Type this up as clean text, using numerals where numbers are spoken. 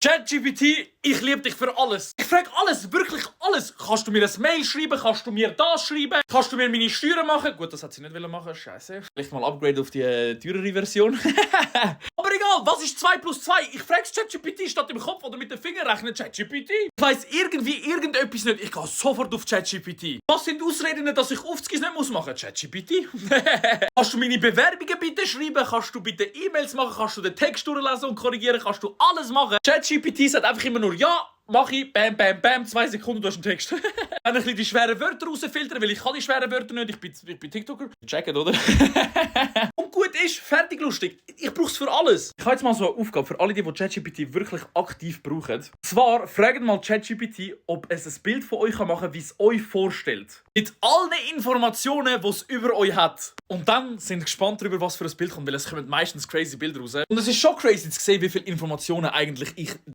ChatGPT, ich liebe dich für alles. Ich frage alles, wirklich alles. Kannst du mir ein Mail schreiben? Kannst du mir das schreiben? Kannst du mir meine Steuern machen? Gut, das hat sie nicht machen, scheiße. Vielleicht mal upgrade auf die teurere Version. Aber egal, was ist 2 plus 2? Ich frage ChatGPT, statt im Kopf oder mit den Fingern rechnen ChatGPT. Ich weiss irgendetwas nicht. Ich gehe sofort auf ChatGPT. Was sind Ausreden, dass ich Aufzüge nicht machen muss? ChatGPT. Kannst du meine Bewerbungen bitte schreiben? Kannst du bitte E-Mails machen? Kannst du den Text durchlesen und korrigieren? Kannst du alles machen? ChatGPT sagt einfach immer nur ja. Mach ich, bam, bam, bam, 2 Sekunden, du hast einen Text. Wenn ich ein bisschen die schweren Wörter rausfiltern, weil ich kann die schweren Wörter nicht, ich bin TikToker. Checken, oder? Und gut ist, fertig, lustig. Ich brauch's für alles. Ich habe jetzt mal so eine Aufgabe für alle, die ChatGPT wirklich aktiv brauchen. Zwar, fragt mal ChatGPT, ob es ein Bild von euch machen kann, wie es euch vorstellt. Mit allen Informationen, die es über euch hat. Und dann sind wir gespannt darüber, was für ein Bild kommt, weil es kommen meistens crazy Bilder raus. Und es ist schon crazy zu sehen, wie viele Informationen eigentlich ich